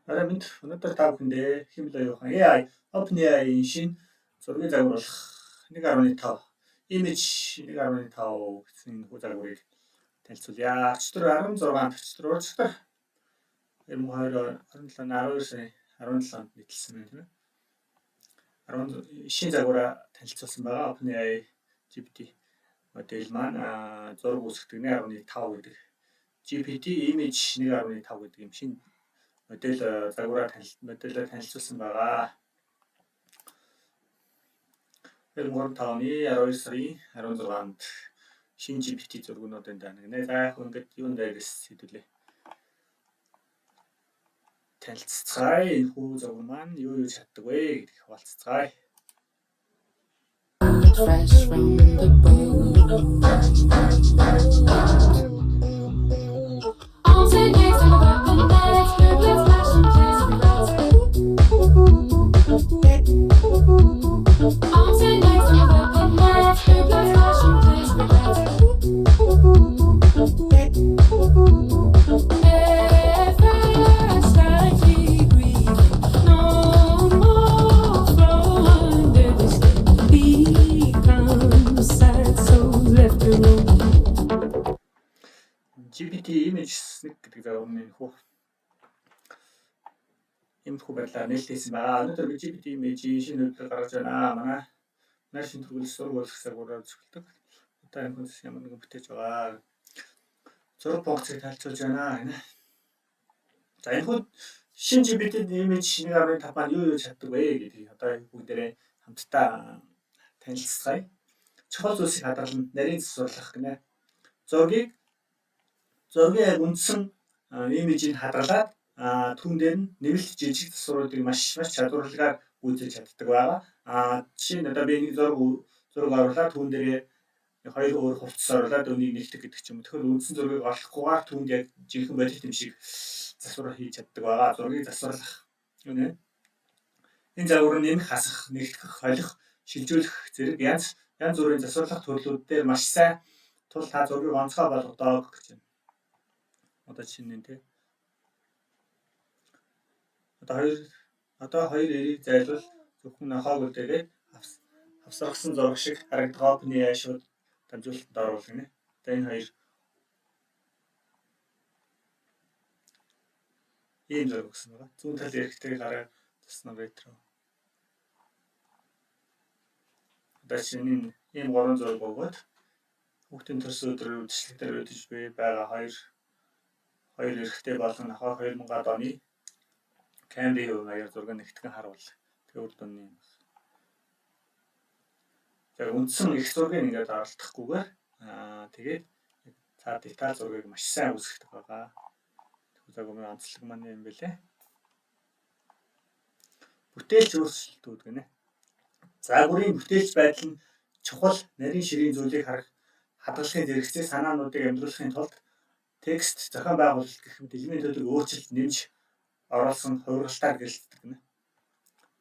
Орой минь өнөөдөр та бүхэндээ Химэл оюухан AI OpenAI-ийн шинэ зургийн загвар болох 1.5 Image 1.5 гэсэн энэ хүү загварыг танилцуулъя. Өчигдөр 16-нд өчигдөр урагшдар 2027 оны 12 сарын 17-нд нийтэлсэн байна, тийм ээ. 10 шинэ загвараа танилцуулсан байгаа. OpenAI GPT модель маань зураг үүсгэдэг 1.5 гэдэг GPT Image 1.5 гэдэг юм шинэ модель загвараа модельээр танилцуулсан байгаа. 2025 оны 12 сарын 16-нд шинэ GPT зургуудын даа гэнэ. За яг ингээд юун дээрээс хэдүүлээ. Танилцацгаая. Энэ хүү загвар маань юу юу чаддаг вэ гэдгийг хуваалцацгаая. Fresh from the boat. Arms and legs on the weapon legs, blue flash and place Arms and legs on the weapon legs, blue flash and place At first I keep breathing, no more flow under the skin. Become sad souls left alone. GPT Image 1 гэдэг загварны хүү иймэрхүү байдлаар нээлттэйсэн байгаа. Өнөөдөр би GPT Image-ийн шинэ үйлдэл гаргаж байна. Манай шинэ төрөл зураг болгох загвараар зөвлөдөг. Одоо энэ хүнс ямар нэгэн бүтээж байгаа. Зураг функцийг танилцуулж байна гэнэ. За, энэ хүү шинэ GPT Image 1.5 маань юу юу чаддаг вэ гэдгийг одоо бүгдээрээ хамтдаа танилцацгаая. Чухал зүйлсийг хадгална, нарийн засварлах гэнэ. Зургийн яг үндсэн имижийг хадгалаад түүн дээр нь нэмэлт жижиг засваруудыг маш маш чадварлагаар гүйцээж чаддаг байгаа. Жишээ нь одоо би нэг зураг оруулаад түүн дээрээ хоёр өөр хувцас оруулаад үүнийг нэгтгэх гэдэг ч юм уу. Тэгэхээр үндсэн зургийг олохгүйгээр түүнд яг жинхэнэ бодит юм шиг засвар хийж чаддаг байгаа. Зургийг засварлах юу нэ? Энэ загвар нь нэмэх, хасах, нэгтгэх, холих, шилжүүлэх зэрэг янз янз бүрийн засварлах төрлүүд дээр маш сайн тул та зургийг онцгой болгодог гэж байна. Одоо жишээ нь тий. Одоо хоёр эрийг зайлвал зөвхөн нохойг үлдээгээд хавсаргасан зураг шиг харагдах OpenAI шууд дамжуулалтанд оруулах гинэ. Одоо энэ хоёр ийм зураг өгсөн байгаа. Зүүн талын эрэгтэй гараа туснаа ретро. Одоо жишээ нь ийм гурван зураг бөгөөд хүүхдийн төрсөн өдрөөр үдшилэг дээр үдэж буй байгаа хоёр эрэгтэй болон нохой 2000-ад оны Камбрийн хувь маягаар зураг нэгтгэн харуул. Тэгээ үр дүн юм. За, үндсэн их зургийг ингээд оролдохгүйгээр тэгээд цаа деталь зургийг маш сайн үүсгдэг байгаа. Тэгвэл загварын онцлог маань юм бэлээ. Бүтээлч өөрчлөлтүүд гэнэ. Загварын бүтээлч байдал нь чухал нарийн ширийн зүйлийг харах хадгалахын зэрэгцээ санаануудыг амьдруулахын тулд текст, зохион байгуулалт гэх мэт элементүүдийг өөрчилж нэмж оруулсан хувиргалтаар гэрэлтдэг гэнэ.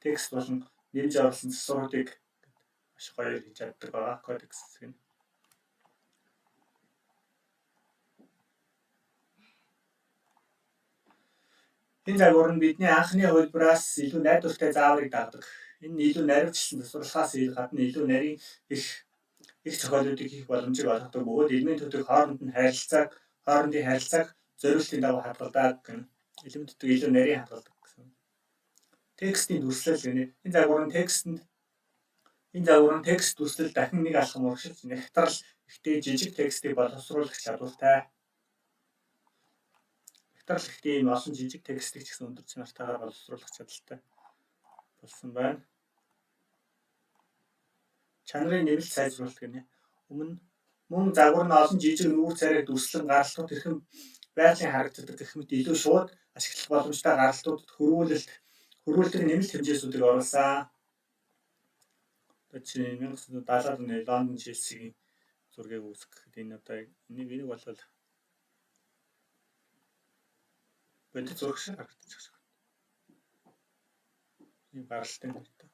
Текст болон нэмж оруулсан засваруудыг маш гоё хийж чаддаг байгаа. Кодекс гэнэ. Энэ загвар нь бидний анхны хувилбараас илүү найдвартай зааврыг дагадаг. Энэ нь илүү наривчлсан засварлахаас гадна илүү нарийн их зохиолуудыг хийх боломжийг олгодог бөгөөд элементүүдийг хоорондын харилцааг зориултын дагуу хадгалдаг гэнэ. Элементүүдийг илүү нарийн хадгалдаг гэсэн. Текстийн дүрслэл гэнэ. Энэ загвар нь текст дүрслэл дахин нэг алхам урагшилж нягтрал ихтэй жижиг текстийг боловсруулах чадвартай. Нягтрал ихтэй ийм олон жижиг текстийг ч гэсэн өндөр чанартайгаар боловсруулах чадaltaй болсон байна. Чанарын нэмэлт сайжруулалт гэнэ. Өмнө мөн загвар нь олон жижиг нүүр царайг дүрслэн гаралтууд хэрхэн байгалийн харагддаг гэх мэт илүү шууд ашиглах боломжтой гаралтуудад хөрвүүлдэг нэмэлт хэмжээсүүдийг оруулсан. Одоо чи 1970-аад оны Лондон Челсигийн зургийг үүсгэхэд энэ одоо энийг бол бодит зураг шиг харагдчих шиг. Ийм гаралтын хэрэгтэй.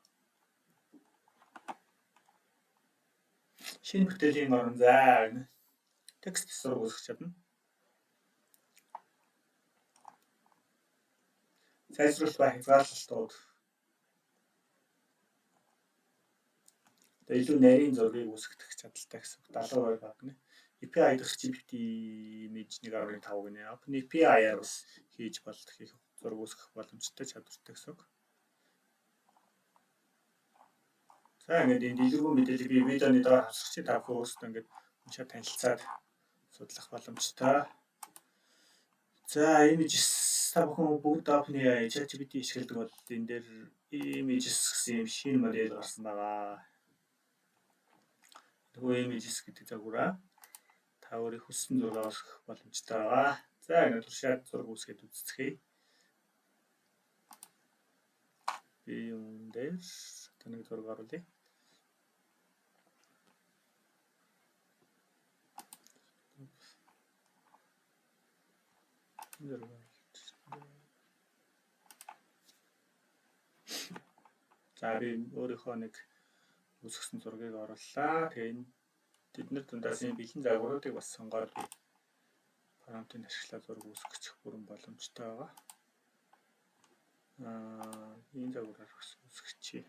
Шинэ бүтээлийн орон зай гэнэ. Текст зураг үүсгэж чадна. Сайжруулалт ба хязгаарлалтууд. Одоо илүү нарийн зургийг үүсгэх чадaltaй гэсэн үг. 70% багна. API дах GPT image 1.5 гинэ. OpenAPI-аар бас хийж болдог их зураг үүсгэх боломжтой чадвартай гэсэн үг. За ингээд энэ дэлгэрэнгүй мэдээллийг би видеоны доор хавсгах чи та бүхэн өөрсдөө ингээд уншаад танилцаад судлах боломжтой. За images та бүхэн бүгд OpenAI ChatGPT ашигладаг бол энэ дээр images гэсэн юм шинэ модель гарсан байгаа. Нөгөө images гэдэг загвараа та өөрийн хүссэн зураг үүсгэх боломжтой байгаа. За ингээд туршаад зураг үүсгээд үзцгээе. Би юм дээр одоо нэг зураг оруулъя. Зураг оруулж. За би өөрийнхөө нэг үүсгэсэн зургийг орууллаа. Тэгээ энэ тэднэр дундаас энэ бэлэн загваруудыг бас сонгоод би prompt-ыг ашиглаад зураг үүсгэх бүрэн боломжтой байгаа. Энэ загвараар бас үүсгэчихье.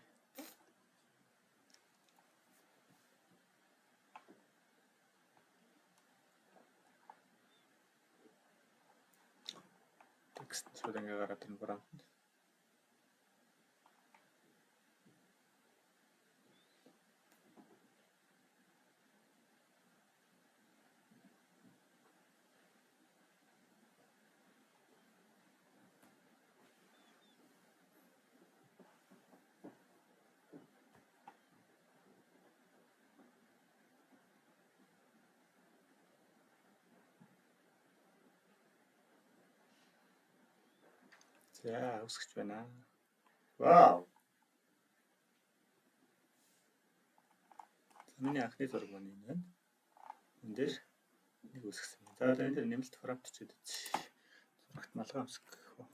Текст шууд ингээ гараад ирнэ prompt. За үүсгэж байна. Вау. За миний анхны зураг маань энэ байна. Энэ дээр нэг үүсгэсэн. За одоо энэ дээр нэмэлт prompt чид үзье. Зурагт малгай өмсөх гэх үү.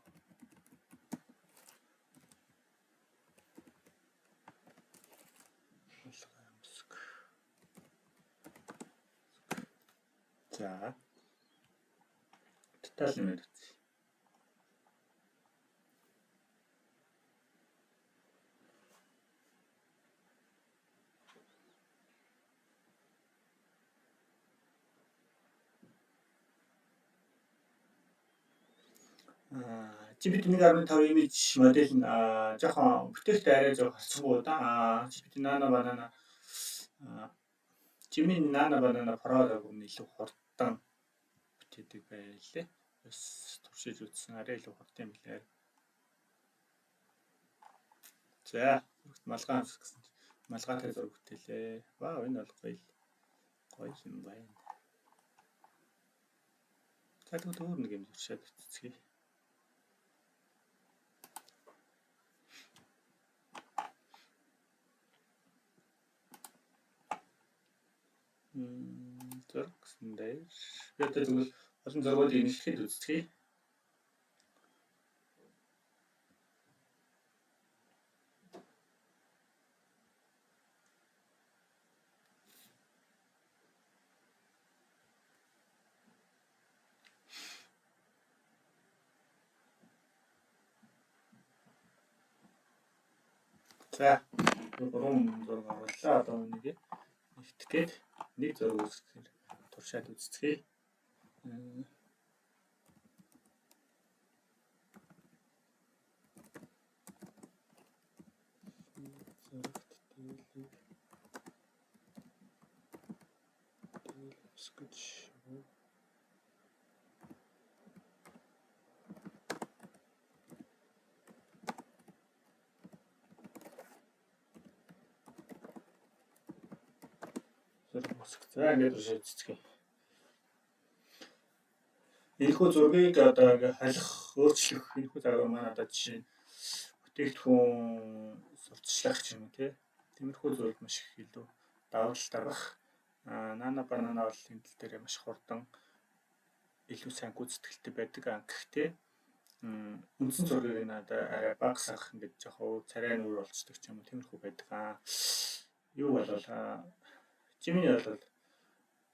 Малгай өмсөх. За. Деталь нэмээд үзье. GPT 1.5 image модель нь жоохон бүтээхдээ арай жоох харцсангүй удаан. GPT Nano Banana Gemini Nano Banana Pro загвар нь илүү хурдан бүтээдэг байлээ. Бас туршиж үзсэн арай илүү хурдан юм билээ. За зурагт малгай амсах гэсэн чинь малгайтай зураг бүтээлээ. Вау, энэ бол гоё гоё юм байна. За тэгвэл өөр нэг юм туршаад үзцгээе. Зураг гэсэн дээр би одоо тэгвэл олон зургуудыг нэгтгэхэд үзцгээе. За гурван зураг орууллаа. Одоо энийг нэгтгээд нэг зураг үүсгэхээр туршаад үзцгээе. Зурагт дээлийг дээл үүсгэж зураг үүсгэх. За ингээд туршаад үзцгээе. Энэхүү зургийг одоо ингээ холих, өөрчлөх энэхүү загвар маань одоо жишээ нь бүтээгдэхүүн сурталчлах ч юм уу тий. Тиймэрхүү зүйлд маш их илүү давуу талтай байх. Nano Banana бол энэ тал дээр маш хурдан илүү сайн гүйцэтгэлтэй байдаг. Гэхдээ үндсэн зургийг надад арай багасгах ингээд жоохон царай нүүр болцдог ч юм уу тиймэрхүү байдаг. Юу болвол Gemini бол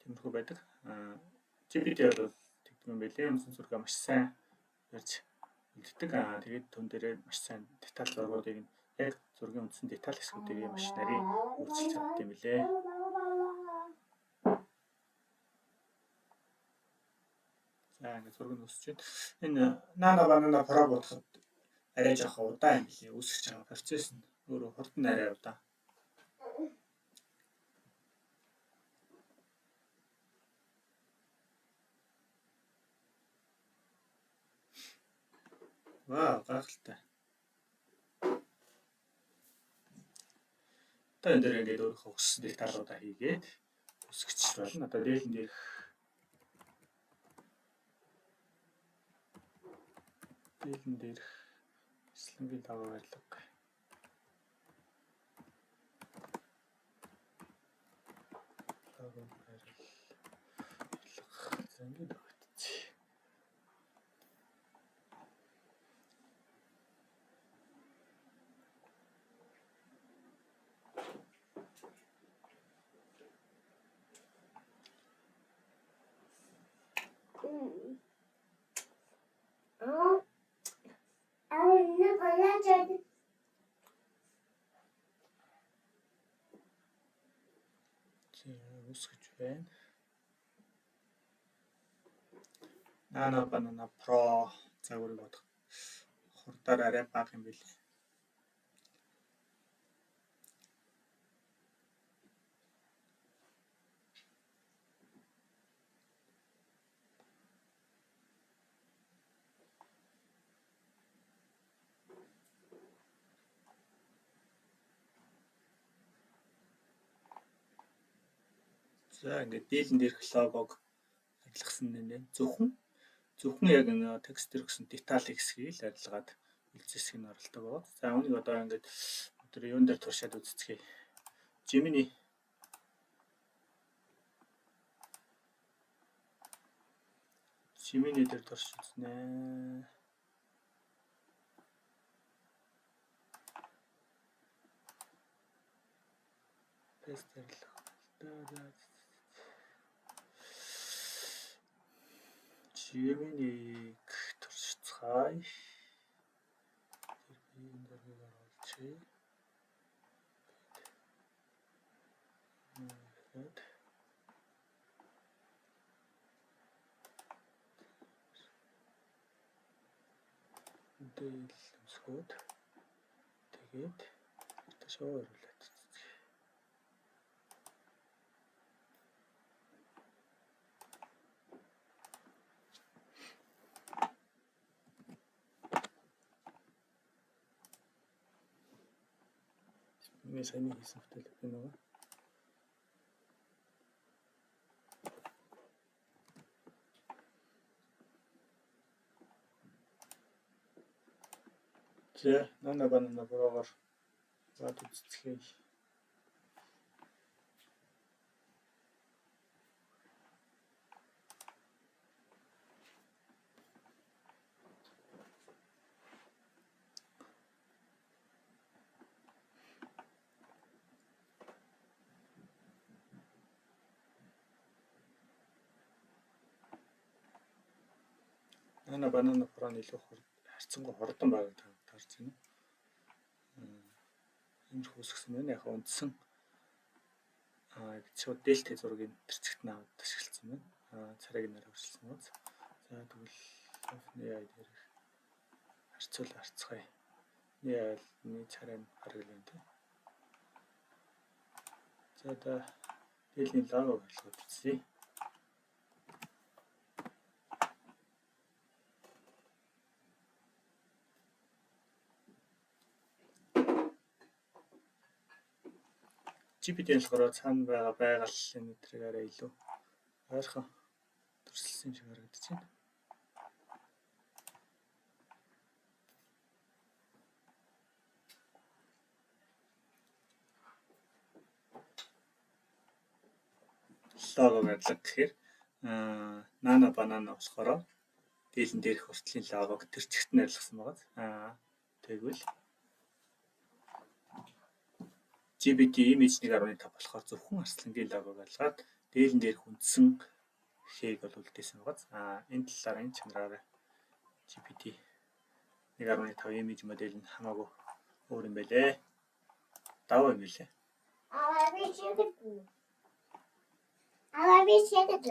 тиймэрхүү байдаг. GPT бол тэгдэг юм байлээ. Үндсэн зургаа маш сайн ярьж үлддэг. Тэгээд түн дээрээ маш сайн деталь зургуудыг нь яг зургийн үндсэн деталь хэсгүүдийг маш нарийн өөрчилж чаддаг юм билээ. За ингээд зураг нь өсөж байна. Энэ Nano Banana Pro бодоход арай жоохон удаан юм билээ. Үүсгэж байгаа процесс нь өөрөө хурдан арай удаан. Вау, гайхалтай. Одоо энэ дээр ингээд өөрийнхөө хүссэн деталуудаа хийгээд үсгэж болно. Одоо дээлэн дээрх Исламгийн лого барилга. Лого барилга. За ингээд өгөгдсөн. За үсгэж байна. Nano Banana Pro загварыг бодох хурдаар арай бага юм билээ. За ингээд дийлэн дээрх логог арилгасан нэ. Зөвхөн яг энэ текст дээр гэсэн деталь хэсгийг л арилгаад үлдсэн хэсгийг нь оролдог байгаа. За үүнийг одоо ингээд тэр юун дээр туршаад үзцгээе. Gemini дээр туршиж үзнэ. Тест арилга. Gemini-г туршицгаая. Тэр би энэ зургийг оруулчихъя. Тэгээд дээл өмсгөөд тэгээд шоу оруулаад үзье. Миний саяны хийсэн бүтээл энэ байгаа. За, Nano Banana Pro-гоор заад үзцгээе. Nano Banana Pro нь илүү харьцангуй хурдан байгааг та харж байна. Иймэрхүү үүсгэсэн байна. Яг үндсэн шууд дельта зургийг тэр чигт нь аваад ашигласан байна. Царайг нь өөрчилсөн байна. За тэгвэл OpenAI дээр харьцуул харцгаая. AI-ны царай нь гараг л байна тийм. За одоо дельтийн логог ойлгоод үзье. GPT болохоор цаана байгаа байгаль энэ тэрийг арай илүү ойрхон төрсөлсөн юм шиг харагдаж байна. Лого барилга гэхээр Nano Banana болохоор дийлэн дээрх хүртлийн логог тэр чигт нь арилгасан байгаа. Тэгвэл GPT image 1.5 болохоор зөвхөн арслангийн логог арилгаад дээлэн дээрх үндсэн хээг бол үлдээсэн байгаа. Энэ талаар энэ чанараар GPT 1.5 image модель нь хамаагүй өөр юм байлээ. Давуу юм билээ. Аа би чигэд. Аа би чигэд.